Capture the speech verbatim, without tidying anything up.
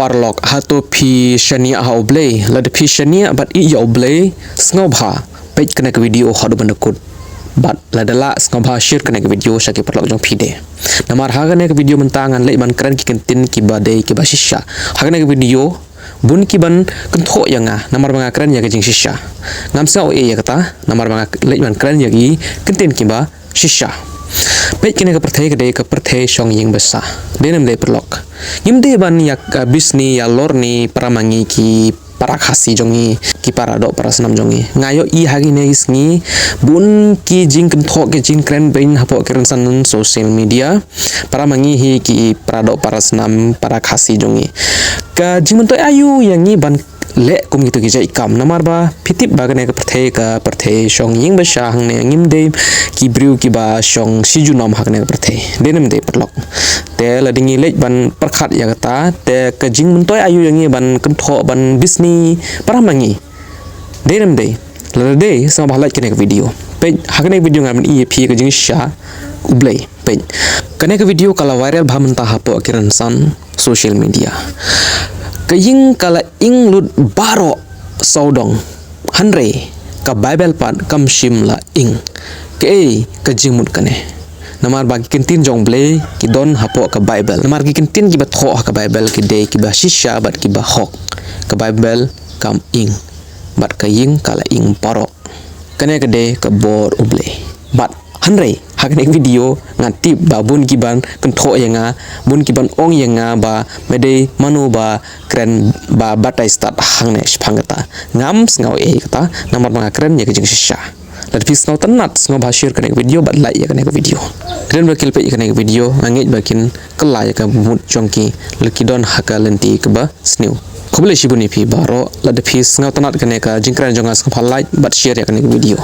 Paralok, hato phi shaniah ha U Blei? Lada phi shaniah bad ïeit ïa U Blei, sngewbha peit kane ka video haduh ban da kut. Bad lada lah, sngewbha share kane ka video sha ki paralok jong phi de. Namar ha kane ka video mynta ngan leit ban kren ki kyntien kiba dei kiba shisha. Ha kane ka video bun ki ban kynthoh ïa nga namar ba nga kren ïa ka jingshisha. Ngam sngew ei ïa kata namar ba nga leit ban kren ïa ki kyntien kiba shisha. Peit, kane ka pyrthei ka dei ka pyrthei shong ïing basa. Dei ne ym dei, paralok? Ngim dei ban ïa ka bisni ïa lorni para ma ngi ki para Khasi jong ngi, ki para doh para snam jong ngi. Nga ïohi ha kine ki sngi bun ki jingkynthoh, ki jingkren beiñ hapoh ki rynsan social media. Para ma ngi hi ki para doh para snam para Khasi jong ngi. Ka jingmyntoi aïu ïa ngi ban leh kum kitu ki jait kam? Namar ba phi tip ba kane ka pyrthei ka pyrthei shong ïing basa hangne, ngim dei ki briew kiba shong shi junom ha kane ka pyrthei. Dei ne ym dei, paralok? Te lada ngi leit ban pyrkhat ïa kata, te ka jingmyntoi aïu ïa ngi ban kynthoh, ban bisni para ma ngi? Dei ne ym dei? Lada dei, sngewbha like kane ka video. Peit, ha kane ka video ngan pyni ïa phi ka jingshisha U Blei. Peit, kane ka video ka la viral bha mynta hapoh ki rynsan social media. Ka ïing ka la ing lut baroh sawdong, hynrei ka Baibl pat kam shym la ing. Kaei ka jingmut kane? Namar ba ki kyntien jong U Blei ki don hapoh ka Baibl. Namar ki kyntien kiba thoh ha ka Baibl ki dei kiba shisha bad kiba hok. Ka Baibl kam ing, bad ka ïing ka la ing baroh. Kane ka dei ka bor U Blei. Bad hynrei ha kane ka video nga tip ba bun ki ban kynthoh ïa nga, bun ki ban ong ïa nga ba me dei mano ba kren ba batai stad hangne shaphang kata. Ngam sngew ei kata namar ba nga kren ïa ka jingshisha. Lada phi sngewtynnat, sngewbha share kane ka video bad like ïa kane ka video. Ki don ba ki la peit ïa kane ka video, nga ngeit ba kin kylla ïa ka mut jong ki lada ki don ha ka lynti kaba sniew. Khublei shibun ïa phi baroh. Lada phi sngewtynnat kane ka jingkren jong nga, sngewbha like bad share ïa kane ka video.